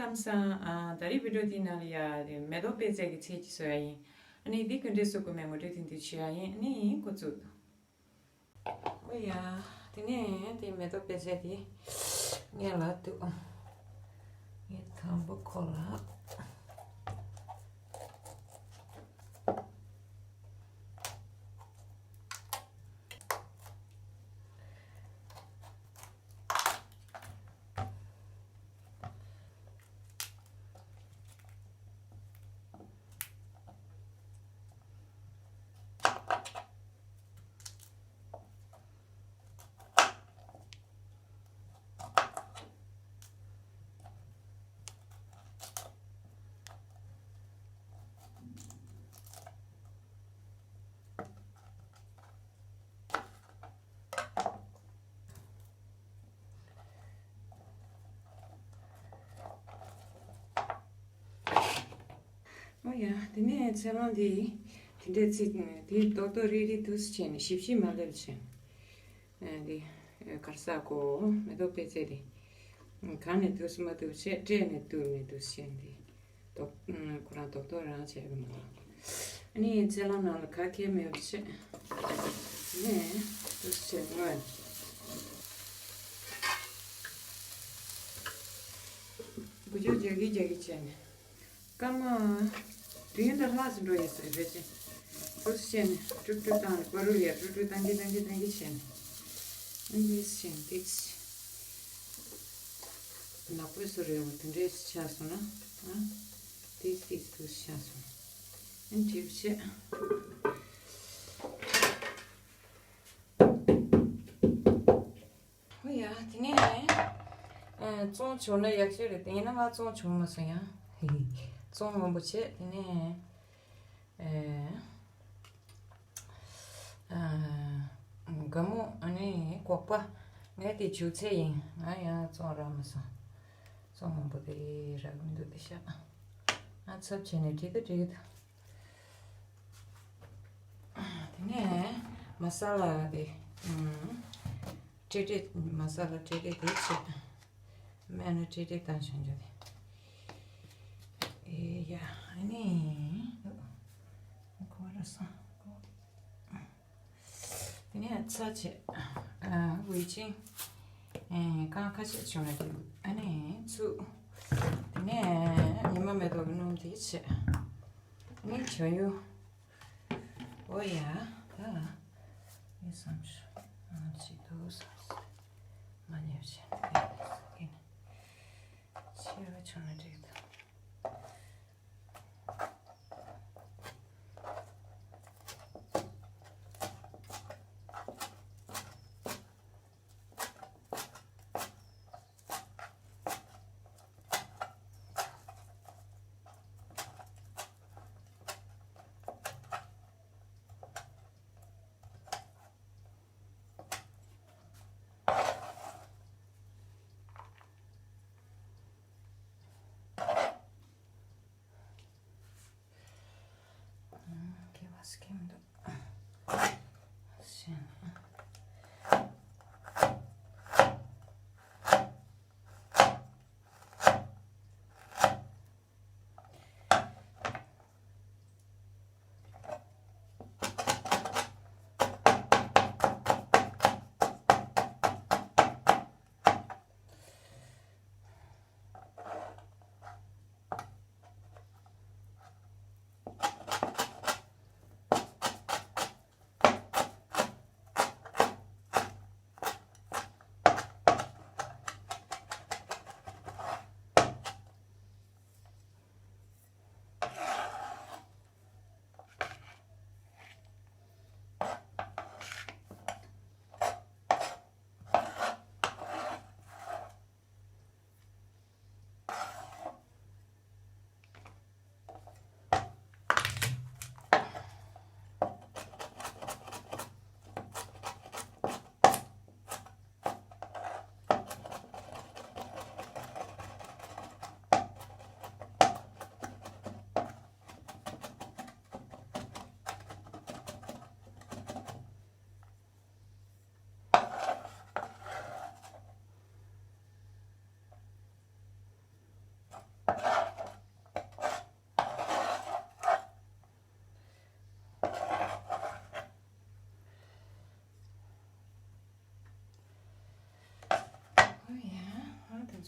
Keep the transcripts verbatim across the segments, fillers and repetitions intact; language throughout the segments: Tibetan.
ཁམས་བཟང་། ཨ། ད་རེས་བི་ཌིའོ་འདིའི་ནང་ལ་ཡ་མེ་ཏོག་པད་ཚལ་གྱི་ཚལ་ཅིག་བཟོ་ཡ་ཡིན། ཨ་ནི་འདི་ག་འདྲས་བཟོ་དགོས་མིན་ངོ་སྤྲོད་ཏན་ཏན་བྱེད་ཡ་ཡིན། ཨ་ནི་འགོ་བཙུགས། ཨོ་ཡ། དེ་ནས་དེ་མེ་ཏོག་པད་ཚལ་དེ་ངས་ལ་འདུག་ངས་དང་པོ་ཁོ་ལ། ཨོ་ཡ། དེ་ནས་ཚལ་སླང་འདི་དེ་འདྲས་ཚིག་དེ་ཏོག་ཏོག་རིལ་རིལ་འདུག་སེ་བྱས་ནས་ཞིབ་ཞིབ་མ་ལེབ་བྱས། ཨ། འདི་གར་ས་གོ་མེ་ཏོག་པད་ཚལ་འདི་གང་ནས་འདུག་སེ་མ་འདུག་བྱས། སྤྲད་ནས་བཏུབ་ནས་འདུག་སེ་བྱས་འདི་ཏོག་ཁོ་རང་ཏོག་ཏོག་རང་བྱས་པ་མ་གཏོགས། ཨ་ནི་ཚལ་སླང་ནང་ལ་ག་གེ་མེད་པ་བྱས་ནས་འདུག་སེ་བྱས་ནས། འགུལ་སྐྱོད་རྒྱག་གི་རྒྱག་གི་བྱས་ནས། སྐར་མ་བདུན་དང་ལྷག་ཙམ་འགྲོ་ཡིན་ས་རེད་ཕལ་ཆེར། འདུག་སེ་བྱས་ནས་དཀྲུག་དཀྲུག་བཏང་ནས། བར་དུ་ཡར་དཀྲུག་དཀྲུག་བཏང་གི་བཏང་གི་བཏང་གི་བྱས་ནས། ཨ་ནི་འདུག་སེ་བྱས་ནས་ཏིག་ཙམ་ནག་པོ་བཟོ་རེད་བ། དེ་འདྲས་ཆགས་སོང་ན། ཨ། ཏིག་ཙམ་ཏིག་ཙམ་འདུག་སེ་ཆགས་སོང་། ཨ་ནི་འདྲ་བོ་བྱས། ཨོ་ཡ། དེ་ནས་ཨ་བཙོང་བྱུང་ན་ཡག་ཤོས་རེད། དེ་ཡིན་ན་ང་བཙོང་བྱུང་མ་སོང་ཡ། བཙོང་མང་པོ་བྱས། དེ་ནས་ཨ་ཨ་སྒ་སྨུག་ཨ་ནི་སྒོག་པ། ངས་དེ་འཇུ་ཚད་ཡིན། ང་ཡང་བཙོང་རག་མ་སོང་། བཙོང་མང་པོ་དེ་རག་གི་མི་འདུག་དེ་ཤ། ཨ་ཚབ་བྱས་ནས་འགྲིག་ད་འགྲིག་ད། དེ་ནས་མ་ས་ལ་དེ། ཨུམ། ཀྲེ་ཀྲེ། མ་ས་ལ་ཀྲེ་ཀྲེ་དེ་བྱས། སྨན་ལ་ཀྲེ་ཀྲེ་བཏང་བྱུང་རྒྱུ་དེ། ཨེ་ཡ། ཨ་ནི་ཁོ་ར་སང་ཁོ། དེ་ནས་ཚྭ་བྱས། ཨ། ཝེ་ཅིང་། ཨེ། རྐང་ཁ་ཤས་བྱུང་ན་འགྲིག་ཨ་ནི་ཚུགས། དེ་ནས་ཉི་མ་མེ་ཏོག་གི་སྣུམ་དེ་བྱས། ཨ་ནི་བྱ་ཡུ། ཨོ་ཡ། ད་ངས་བསམ་ཤོག་ཨ་ཅིག་འདུག་བསམ་སོང་། མ་ཉེས་བྱས་ནས་དེ་ནས་ཆེ་བ་བྱུང་ན་འགྲིག་ད། ཨ། སྐྱེ་བ་སྐྱེ་མི་འདུག་ཤེས་ན།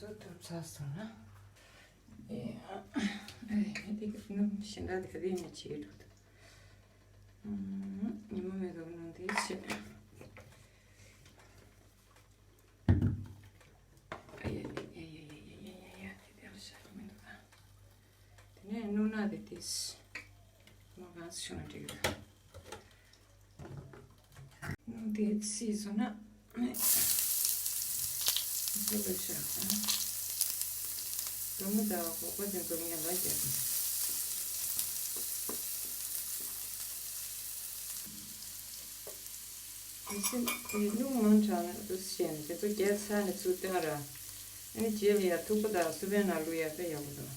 ཚོ་ཐུབ་ཚར་སོང་ན། ཨེ། ཨེ། འདི་གི་སྣུམ་ཞེ་དྲག་འདི་ག་དེ་ནས་བྱེད་འགྲོ་འདུག་ཉི་མ་མེད་དུ་ནང་དེ་བྱེད། ཨ་ཡ་ཡ་ཡ། དེ་དེ་ལ་བཞག་གི་མི་འདུག་ད། དེ་ནས་སྣུམ་ནག་དེ་དེ་མ་གང་སུ་ཤོང་ན་འགྲིག་གི་འདུག་སྣུམ་དེ་བསིལ་སོང་ན་ནས་ཚོ་ལ་བཞག་ན། རོལ་མོ་དང་སྒོག་པ་དེ་ཚོ་ངས་ལ་རྒྱབ། དེ་ཚོ་དེ་སྣུམ་མང་དྲགས་ན་འདུག་སེ་བྱས་ནས་དེ་ཚོ་རྒྱལ་ཚར་ནས་ཚུར་བཏོན་ར། ཨ་ནི་རྗེས་ལ་ཡར་ཐུག་པ་དང་སུ་བའི་ནང་བླུག་ཡག་དཔེ་ཡག་པོ་འདུག་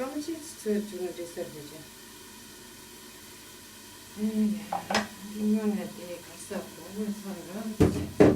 རྐང་གཅིག་ཚོས་བྱུང་ན་འགྲིག་ས་རེད་ཅེ། ཨེ་ཡ། སྔོན་ནས་དེ་ག་ས་གོང་བུ་ཚང་རང་ཅེ།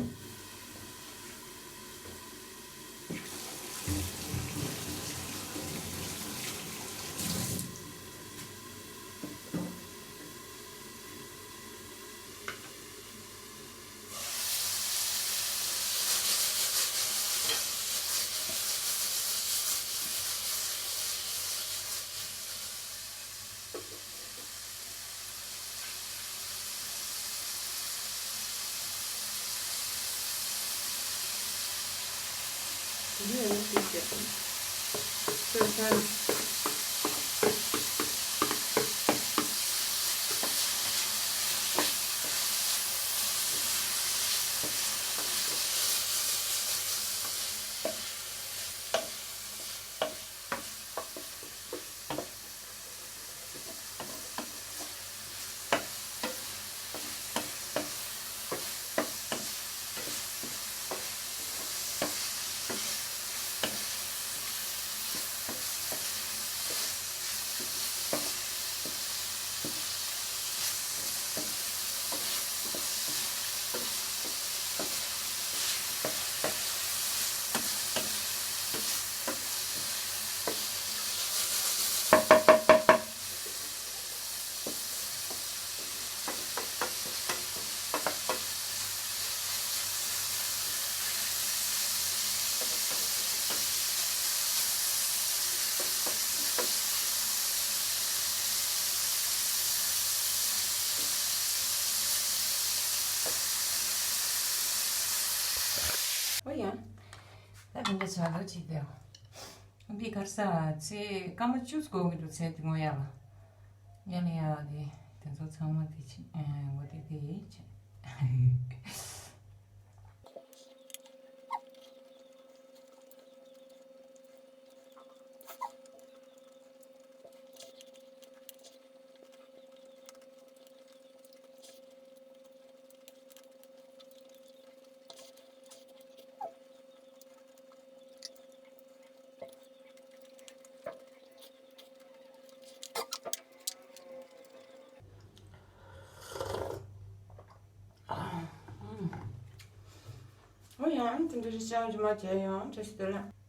ཆ་ལ་ཅིག་དེ། འདི་གར་ས་ཚེ་སྐར་མ་བཅུ་འགོར་གི་འདུག་ཚེ་དེ་ངོ་ཡ་ལ། ཡ་ལ་ཡ་དེ་དེ་ཚོ་ཚང་མ་དེ་ཆེ་ངོ་དེ་དེ་ཡིན་ཆེ། ཨོ་ཡང་དེ་འདྲ་རེ་ཞང་རྗེས་མ་བྱས་ཡང་བྱས་སུ་དེ་ལ།